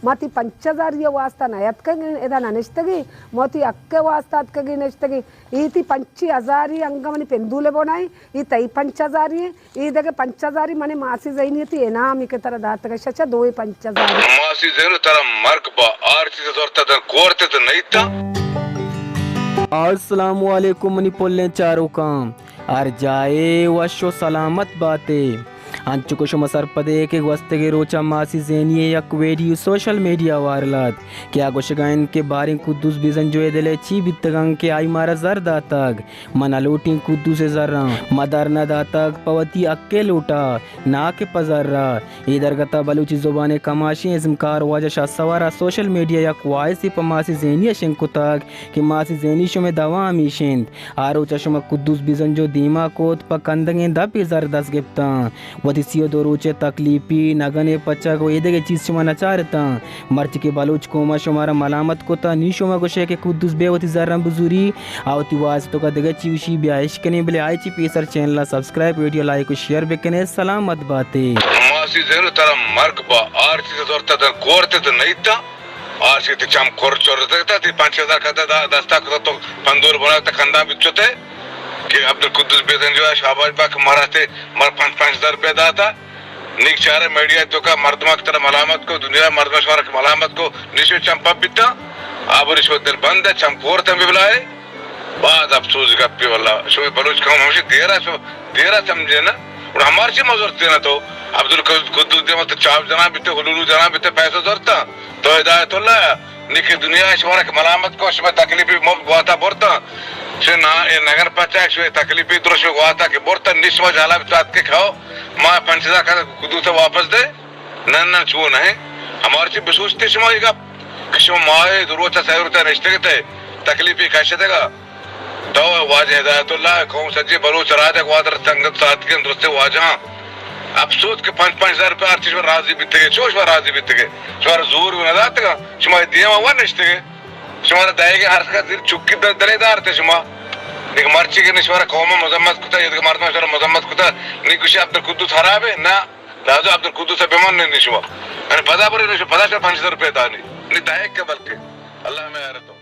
ما تئی پنچ ہزاری ءِ واسطہ نہ اتکگیں، ادا نہ نشتگیں، ما تئی حق ءِ واسطہ اتکگیں نشتگیں۔ اے تئی پنچ ہزاری انگہ منی پندول ءِ بنائیں، اے تئی پنچ ہزاری ایں، اے دگہ پنچ ہزاری منی ماسی زینی ءِ تئی انعام ءَ کہ ترا داتگ، شچا دوئیں پنچ ہزاری۔ ماسی زینو ترا مرگ با، ہر چیز زرتا تن کورتے تو نیتا۔ السلام علیکم منی پلیں چاروکاں، ہر جاہ ءَ وش و سلامت باتے۔ انچو کہ شما سرپد ئے کہ گوستگیں روچاں ماسی زینی ءِ یک ویڈیو سوشل میڈیا وائرل ات کہ آ گوشگ ءَ انت کہ باریں قدوس بزنجو ءِ دل ءَ چی بیتگ انت کہ آئی مارا زر داتگ۔ من نہ لوٹیں قدوس ءِ زراں، ما در نہ داتگ پہ وتی حق ءِ لوٹا، ناں کہ پہ زر ءَ۔ اے درگت ءَ بلوچی زبان ءِ کماشیں ازمکار واجہ شاہ سوار ءَ سوشل میڈیا ءَ یک وائسے پہ ماسی زینی ءَ شنگ کتگ کہ ماسی زینی شمئے دوا ہمیش انت۔ آ روچ ءَ شما قدوس بزنجو دیما کت، پہ کندگیں دپے زر دست گپتاں۔ وتی سی و دو روچ ءِ تکلیپی، نگن ءِ پچگ و ایدگہ چیز شما نہ چارتاں۔ مرچی کہ بلوچ قوم ءَ شمارا ملامت کتہ، نی شما گوشئے کہ قدوس بیا وتی زراں بزوری۔ آ وتی وائس ءِ توکا دگہ چی گوشی، بیا اشکنیں، بلے آئی چی پیسر چینل ءَ سبسکرائب، ویڈیو لائک و شیئر بکنئے۔ سلامت باتے۔ ماسی زینو ترا مرگ با، ہر چیز زرتا تن کورتے تو نیتا۔ آج کہ تئی چم کور چور دگتا، تئی پنچ ہزار کتا دا، دستا کتا تو پندول بنا تا کنداں بچتے کہ عبدالقدوس بزنجو ءَ شاباش با کہ مارا تے، مارا پنچ، پنچ ہزار روپے داتا۔ نیک چارے میڈیا توکا مردماں کہ ترا ملامت کو، دنیا مردم شمارا کہ ملامت کو، نشو چم پپ بیتا، آبر شو دل بند ہے، چم کور تم بلائے۔ باز افسوس گپی واللہ، شو بلوچ قوم ہمشی دیرا شو، دیرا سمجھے نا۔ اور ہمار چی مزور تینا تو، عبدالقدوس دیما تو چاپ جنا بیتے، حلولو جنا بیتے، پیسہ زورتا۔ تو ہدایت اللہ، نی کہ دنیا شمارا کہ ملامت کو، شما تکلیفی مفت گواتا برتا۔ شو نا، اے نگر پچا، شو تکلیفی درش گواتا کہ برتا، نی شما جالا بچات کے کھاؤ۔ ما پنچ ہزار کا قدوس واپس دے۔ نہ، نہ، چو نہ۔ ہمار چی بسوچتے شما یہ گپ کہ شما ماہ دو روچا، سہ روچا نشتگتے، تکلیفی کشتگا۔ تو واجہ ہدایت اللہ، قوم سجی بلوچ راج گوادر سنگت ساتکن درستے واجہاں۔ افسوس کہ پنچ، پنچ ہزار روپے ہر چیز پر راضی بیتگے، چوش پر راضی بیتگے۔ شمارا زور نہ داتگا، شما دیما ور نشتگے۔ شمارا دائیگے ہر کس دل چکی دل، دلے دارتے شما۔ دیکھ مرچی کہ نی شمارا قوم مذمت کتا، یہ دیکھ مردم شمارا مذمت کتا، نی گوشی عبدالقدوس خرابے، نہ، لہذا عبدالقدوس بمن نی شما۔ یعنی پدا برے نی شما، پدا شما پنچ ہزار روپے دانی۔ نی دائیگ کے بلکہ۔ اللہ میں حیرت ہو۔